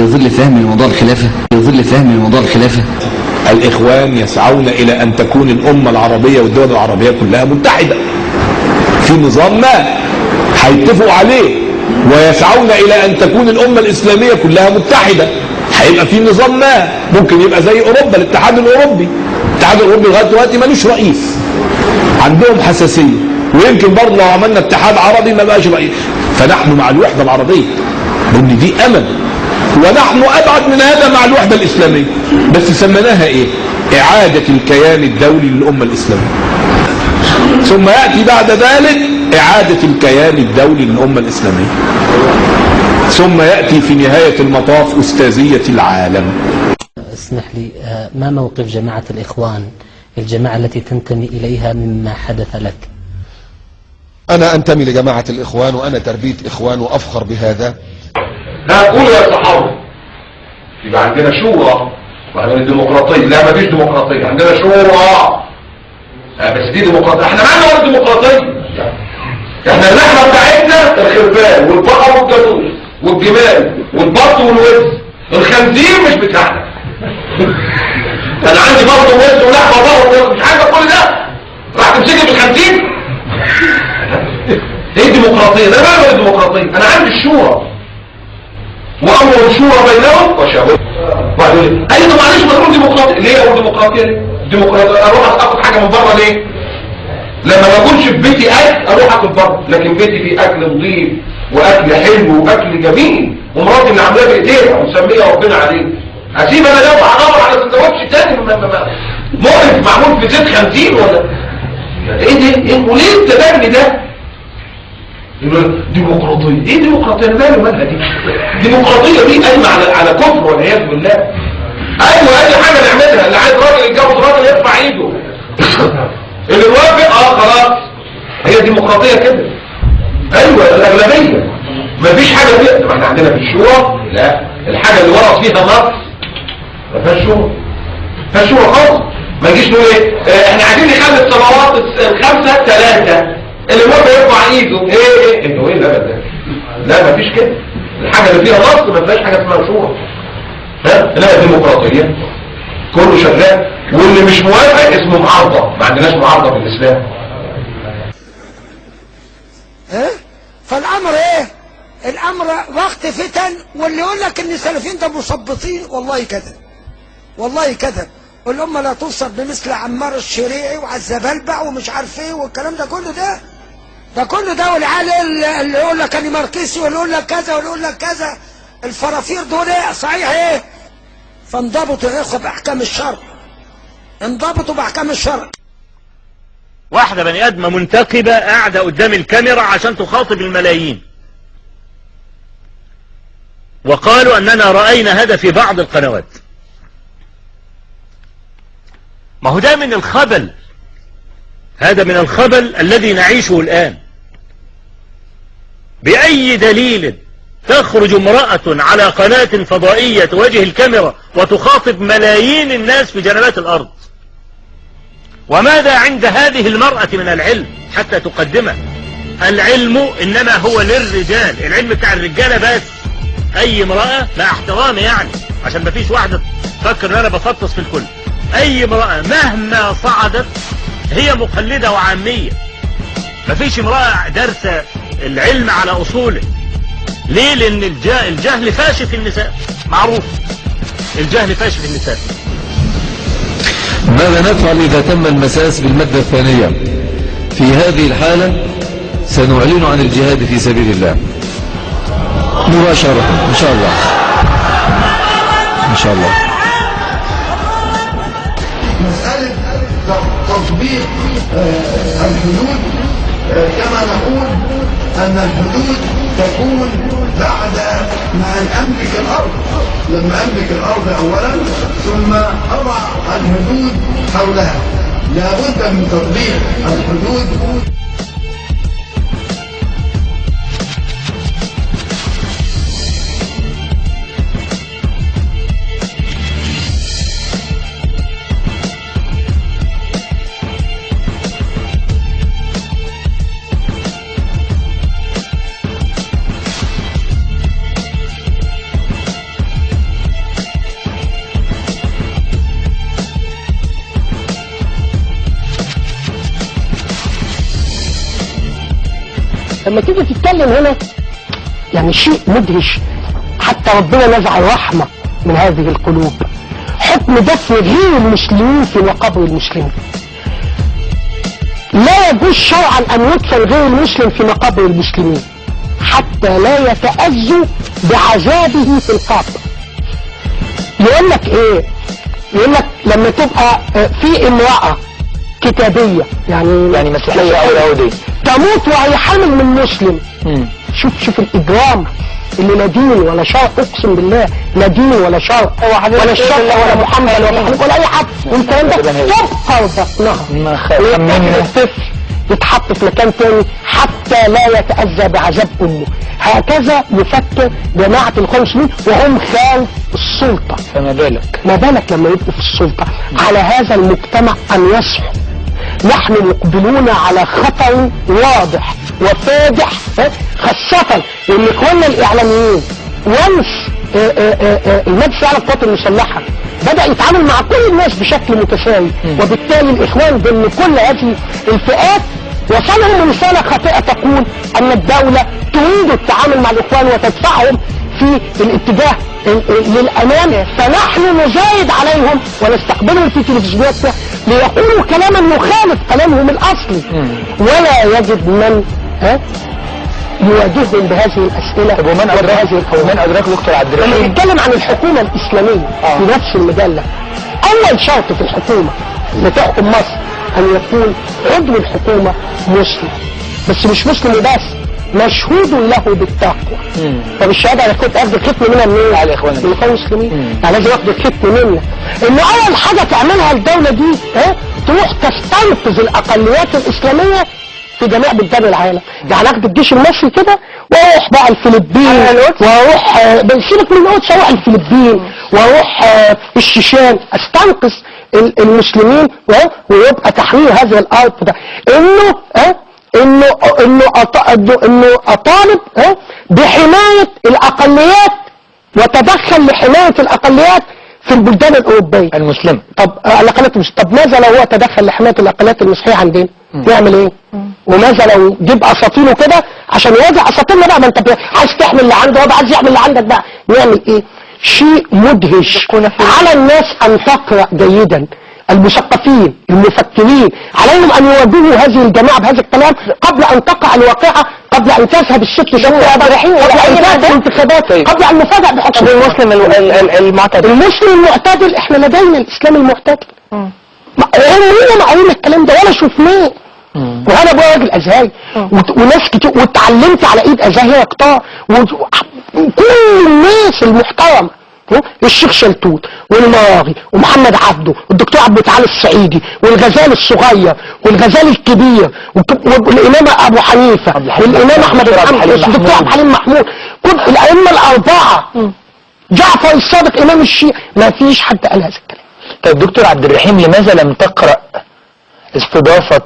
في ظل فهم موضوع الخلافة، في ظل فهم موضوع الخلافة. الإخوان يسعون إلى أن تكون الأمة العربية والدول العربية كلها متحدة في نظام ما هيتفقوا عليه، ويسعون إلى أن تكون الأمة الإسلامية كلها متحدة، هيبقى في نظام ما، ممكن يبقى زي أوروبا، الاتحاد الأوروبي. الاتحاد الأوروبي لغاية دلوقتي مالوش رئيس، عندهم حساسية، ويمكن برضه لو عملنا اتحاد عربي ما بقاش رئيس. فنحن مع الوحدة العربية لأن دي أمل، ونحن أبعد من هذا مع الوحدة الإسلامية، بس سميناها إيه؟ إعادة الكيان الدولي للأمة الإسلامية. ثم يأتي بعد ذلك إعادة الكيان الدولي للأمة الإسلامية، ثم يأتي في نهاية المطاف أستاذية العالم. اسمح لي، ما موقف جماعة الإخوان، الجماعة التي تنتمي إليها، مما حدث لك؟ أنا أنتمي لجماعة الإخوان، وأنا تربية إخوان وأفخر بهذا. لا قولوا يا صحابة يبقى عندنا شورى وعندنا ديمقراطية. لا، مفيش ديمقراطية، عندنا شورى، بس دي ديمقراطية. احنا معانا ولا ديمقراطية؟ احنا اللحمة بتاعتنا الخرفان والبقر والجاموس والجمال والبط والوز، الخنزير مش بتاعنا. انا عندي برضه وز ولحمة وبقر، مش عارفة كل ده راح تمسكني بالخنزير؟ ايه الديمقراطية؟ ده معنى الديمقراطية. انا عندي الشورى، وامر الشورى بينهم وشاورهم. وبعدين ايوه معلش ما تقول ديمقراطية، ليه اقول ديمقراطية؟ ليه؟ ديمقراطية اروح اخد حاجة من بره ليه؟ لما ما اكلش في بيتي اكل اروح اكل بره، لكن بيتي فيه اكل نظيف واكل حلو واكل جميل، ومراتي اللي عاملاه بايديها ومسميه ربنا عليه. اسيب انا لو هدور على سندوتش تاني مقرف معمول في زيت خنزير ولا ايه ده؟ ايه وليه التبني ده؟ ديمقراطية، ايه ديمقراطية؟ انا مالي مالها دي؟ ديمقراطية دي قايمة على كفر والعياذ بالله. ايوه اي حاجة نعملها، اللي عايز راجل يتجوز راجل يرفع ايده، اللي موافق خلاص، هي ديمقراطية كده. ايوه الاغلبية، مفيش حاجة فيها. طب احنا عندنا في الشورى لا، الحاجة اللي ورا فيها نقص ما فيهاش شورى، ما فيهاش شورى خالص. ما نجيش نقول ايه احنا عايزين نخلي الصلوات الخمسة ثلاثة، اللي موافق يرفع ايده. ايه انتوا ايه الهبل ده؟ لا مفيش كده. الحاجة اللي فيها نص ما فيهاش حاجة اسمها شورى. ها؟ لا ديمقراطية كله شغال، واللي مش موافق اسمه معارضة. ما عندناش معارضة في الاسلام. ها؟ فالامر ايه؟ الامر وقت فتن، واللي يقول لك ان السلفيين ده مثبطين والله كذب، والله كذب. الامة لا توصف بمثل عمار الشريعي وعزبلبع ومش عارف ايه والكلام ده كله، ده كله ده، والعيال اللي يقول لك انا ماركسي واللي يقول لك كذا واللي يقول لك كذا، الفرافير دول ايه صحيح ايه؟ فانضبطوا يا اخوه باحكام الشرع، انضبطوا باحكام الشرع. واحدة بني ادمه منتقبه قاعدة قدام الكاميرا عشان تخاطب الملايين، وقالوا اننا راينا هذا في بعض القنوات. ما هو ده من الخبل، هذا من الخبل الذي نعيشه الآن. بأي دليل تخرج امرأة على قناة فضائية تواجه الكاميرا وتخاطب ملايين الناس في جنبات الأرض؟ وماذا عند هذه المرأة من العلم حتى تقدمه؟ العلم إنما هو للرجال، العلم بتاع الرجالة بس. أي امرأة، مع احترامي يعني عشان ما فيش واحدة تفكر ان انا بفطس في الكل، اي امرأة مهما صعدت هي مقلدة وعامية. مفيش امرأة دارسة العلم على اصوله. ليه؟ لان الجهل فاشي في النساء، معروف الجهل فاشي في النساء. ماذا نفعل اذا تم المساس بالمادة الثانية؟ في هذه الحالة سنعلن عن الجهاد في سبيل الله مباشرة ان شاء الله، ان شاء الله. مسألة تطبيق الحدود، كما نقول أن الحدود تكون بعد ما أن أملك الأرض، لما أملك الأرض أولا ثم أضع الحدود حولها. لا بد من تطبيق الحدود. لما تيجي تتكلم هنا يعني شيء مدهش، حتى ربنا نزع الرحمة من هذه القلوب. حكم دفن غير المسلمين في مقابر المسلمين. لا يجوز شرعا أن يدفن غير المسلم في مقابر المسلمين حتى لا يتأذوا بعذابه في القبر. يقول لك ايه؟ يقول لك لما تبقى في امرأة كتابية يعني مسيحية أو يهودية تموت وهي حامل من مسلم. شوف الإجرام اللي لا دين ولا شرع، أقسم بالله لا دين ولا شرع ولا الشرع ولا محمد ولا محمد ولا أي حد، والكلام ده تبقى بطنها الطفل يتحط في مكان تاني حتى لا يتأذى بعذاب أمه. هكذا يفكر جماعة الإخوان المسلمين وهم خالف السلطة. فما بالك، ما بالك لما يبقوا في السلطة. على هذا المجتمع أن يصحو. نحن مقبلون على خطر واضح وفادح، خاصة إن إخواننا الإعلاميين وانس المجلس الأعلى للقوات المسلحة بدأ يتعامل مع كل الناس بشكل متساوي، وبالتالي الإخوان ضمن كل هذه الفئات وصلهم رسالة خاطئة تقول أن الدولة تريد التعامل مع الإخوان وتدفعهم في الاتجاه للأمام، فنحن نزايد عليهم ونستقبلهم في تلفزيوناتنا ليقولوا كلاما يخالف كلامهم الأصلي. ولا يجد من يواجههم بهذه الأسئلة. طب ومن أدراك دكتور عبد الرحيم؟ لما نتكلم عن الحكومة الإسلامية في نفس المجلة، أول شرط في الحكومة اللي تحكم مصر أن يكون عضو الحكومة مسلم، بس مش مسلم وبس، مشهود له بالتقوى. طب الشهادة انا كنت اخد الختم منها منين؟ على الاخوان المسلمين. يعني لازم اخد الختم منها. ان اول حاجة تعملها الدولة دي تروح تستنقذ الاقليات الاسلامية في جميع بلدان العالم. يعني اخد الجيش المصري كده واروح بقى الفلبين، واروح سيبك من القدس، اروح الفلبين واروح الشيشان، استنقذ المسلمين ويبقى تحرير هذه الارض. ده انه انه انه انه اطالب بحمايه الاقليات وتدخل لحماية الاقليات في البلدان الاوروبية المسلمة. طب الاقليات المسلمة، طب ماذا لو هو تدخل لحماية الاقليات المسيحية عندنا؟ نعمل ايه؟ وماذا لو جيب اساطيله كده عشان يواجه اساطيلنا بقى؟ ما انت عايز تحمل اللي عنده، هو عايز يحمل اللي عندك بقى، نعمل ايه؟ شيء مدهش. على الناس ان تقرا جيدا، المثقفين المفكرين عليهم ان يواجهوا هذه الجماعة بهذا الكلام قبل ان تقع الواقعة، قبل ان تذهب الست شهور، قبل ان تذهب الانتخابات، قبل ان نفاجأ بحكم المسلم المعتدل. المسلم المعتدل، احنا لدينا الاسلام المعتدل. عمرنا ما قرينا الكلام ده ولا شفناه. وانا ابويا راجل ازهري وناس كتير، واتعلمت على ايد ازهري قطاع، وكل الناس المحترمة، الشيخ شلتوت والمراغي ومحمد عبده والدكتور عبد المتعال الصعيدي والغزال الصغير والغزال الكبير والامام ابو حنيفة والامام احمد بن حنبل والدكتور عبد الحليم محمود، كل الائمة الاربعة، جعفر الصادق امام الشيعة، ما فيش حد قال هذا الكلام. طيب دكتور عبد الرحيم، لماذا لم تقرأ استضافة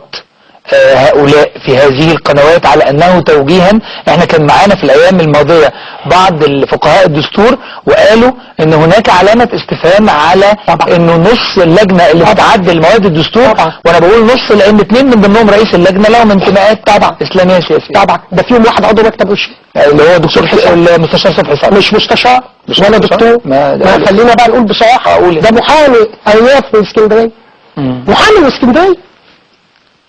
هؤلاء في هذه القنوات على انه توجيها؟ احنا كان معانا في الايام الماضية بعض الفقهاء الدستور وقالوا ان هناك علامة استفهام على طبعا انه نص اللجنة اللي بتعدل مواد الدستور طبعا. وانا بقول نص لان 2 من ضمنهم رئيس اللجنة لهم انتماءات طبعا اسلامية سياسية طبعا. ده فيهم واحد عضو مكتب وشي اللي هو دكتور المستشار صبحي صالح، مش مستشار مش ولا دكتور. ما خلينا بقى نقول بصراحة، ده محامي ارياف من اسكندرية، محامي من اسكندرية،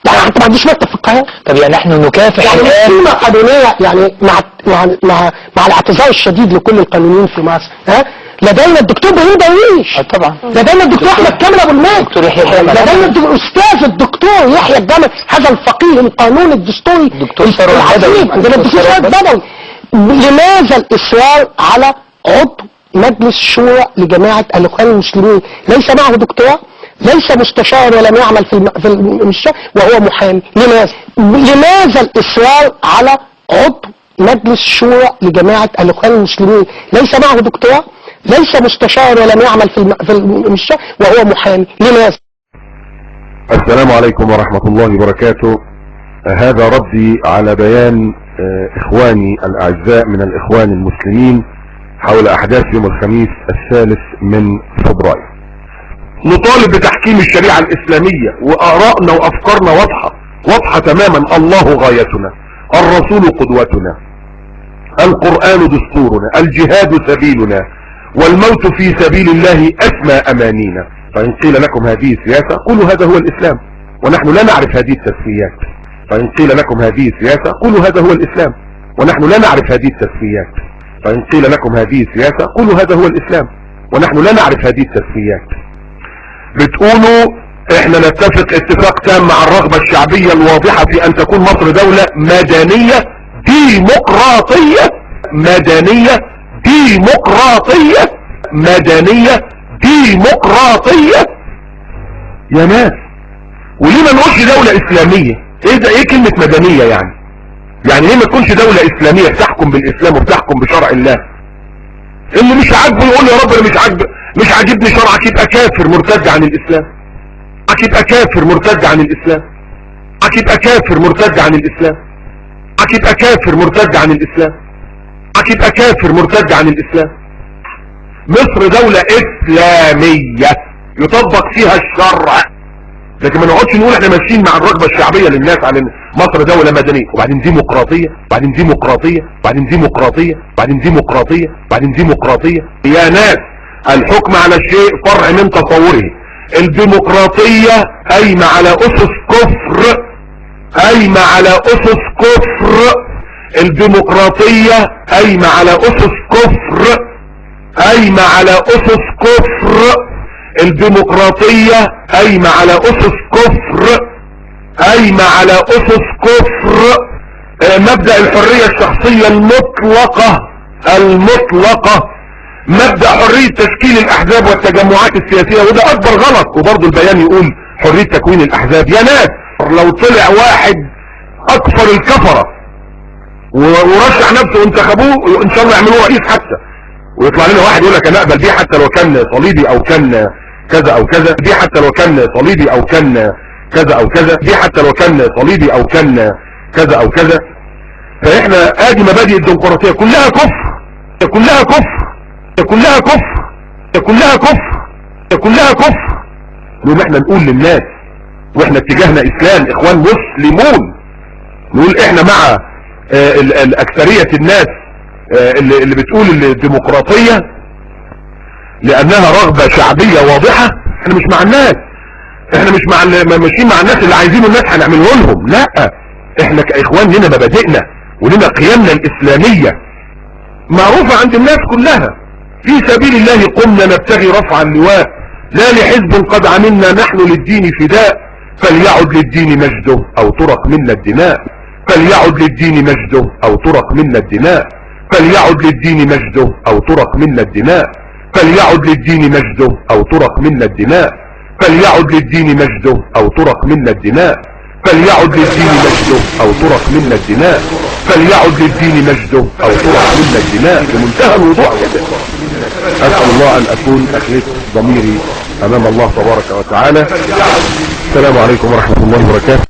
يعني حتى ما عندوش مكتب في القاهرة. طب يعني نحن نكافح يعني الآن قيمة قانونية، يعني مع مع مع مع الاعتذار الشديد لكل القانونيين في مصر، ها لدينا الدكتور ابراهيم درويش، طبعا لدينا الدكتور احمد كامل ابو المجد، دكتور يحيى الجمل، لدينا الاستاذ الدكتور يحيى الجمل، هذا الفقيه القانون الدستوري الدكتور ثروت بدوي، عندنا الدكتور ثروت بدوي. لماذا الاصرار على عضو مجلس شورى لجماعة الاخوان المسلمين ليس معه دكتوراه، ليس مستشار ولم يعمل في المستشار وهو محامي؟ لماذا؟ لماذا الإصرار على عضو مجلس شورى لجماعة الإخوان المسلمين ليس معه دكتوراه، ليس مستشار ولم يعمل في المستشار وهو محامي؟ لماذا؟ السلام عليكم ورحمة الله وبركاته. هذا ردي على بيان إخواني الأعزاء من الإخوان المسلمين حول أحداث يوم الخميس 3 من فبراير. نطالب بتحكيم الشريعة الإسلامية، وآرائنا وأفكارنا واضحة واضحة تماما. الله غايتنا، الرسول قدوتنا، القرآن دستورنا، الجهاد سبيلنا، والموت في سبيل الله أسمى أمانينا. فإن قيل لكم هذه السياسة قولوا هذا هو الإسلام، ونحن لا نعرف هذه التسميات. فإن قيل لكم هذه السياسة قولوا هذا هو الإسلام، ونحن لا نعرف هذه التسميات. فإن قيل لكم هذه السياسة قولوا هذا هو الإسلام، ونحن لا نعرف هذه التسميات. بتقولوا احنا نتفق اتفاق تام مع الرغبة الشعبية الواضحة في ان تكون مصر دولة مدنية ديمقراطية، مدنية ديمقراطية، مدنية ديمقراطية. يا ناس، وليه ما نقولش دولة اسلامية؟ ايه ده؟ ايه كلمة مدنية يعني؟ يعني ليه ما تكونش دولة اسلامية بتحكم بالاسلام وبتحكم بشرع الله؟ اللي مش عاجبه يقول يا رب انا مش عاجبني شرعك، يبقى كافر مرتد عن الاسلام، يبقى كافر مرتد عن الاسلام، يبقى كافر مرتد عن الاسلام، يبقى كافر مرتد عن الاسلام، يبقى كافر مرتد عن الاسلام. مصر دولة اسلامية يطبق فيها الشرع، لكن ما نقعدش نقول احنا ماشيين مع الرغبة الشعبية للناس على مصر دولة مدنية وبعدين ديمقراطية، بعدين ديمقراطية، بعدين ديمقراطية، بعدين ديمقراطية، بعدين ديمقراطية. يا ناس، الحكم على الشيء فرع من تصوره. الديمقراطية قايمة على اسس كفر، قايمة على اسس كفر. الديمقراطية قايمة على اسس كفر، قايمة على اسس كفر. الديمقراطية قايمة على اسس كفر، قايمة على اسس كفر. مبدأ الحرية الشخصية المطلقة، المطلقة، مبدأ حرية تشكيل الاحزاب والتجمعات السياسية، وده اكبر غلط. وبرضه البيان يقول حرية تكوين الاحزاب. يا ناس، لو طلع واحد اكفر الكفرة ورشح نفسه وانتخبوه، ان شاء الله يعملوه رئيس حتى، ويطلع لنا واحد يقول لك انا اقبل بيه حتى لو كان صليبي او كان كذا او كذا، دي حتى لو كان صليبي او كان كذا او كذا، دي حتى لو كان صليبي او كان كذا او كذا. فاحنا ادي مبادئ الديمقراطية كلها كفر، كلها كفر، كلها كفر، كلها كفر، كلها كفر. نقوم احنا نقول للناس، واحنا اتجاهنا اسلام، اخوان مسلمون، نقول احنا مع الاكثرية الناس اللي بتقول الديمقراطية لانها رغبة شعبية واضحة. احنا مش مع الناس، احنا مش مع ماشيين مع الناس اللي عايزينه الناس هنعمله لهم، لا، احنا كاخوان لنا مبادئنا ولنا قيمنا الاسلامية معروفة عند الناس كلها. في سبيل الله قمنا نبتغي رفع اللواء، لا لحزب قد عملنا نحن للدين فداء، فليعد للدين مجده او ترق منا الدماء، فليعد للدين مجده او ترق منا الدماء، فليعد للدين مجده او ترق منا الدماء، فليعد للدين مجده او ترق منا الدماء، فليعد للدين مجده او ترق منا الدماء، فليعد للدين مجده او ترق منا الدماء، فليعد للدين مجده او ترق منا الدماء. بمنتهى الوضوح كده. اسال الله ان اكون اخليت ضميري امام الله تبارك وتعالى. السلام عليكم ورحمة الله وبركاته.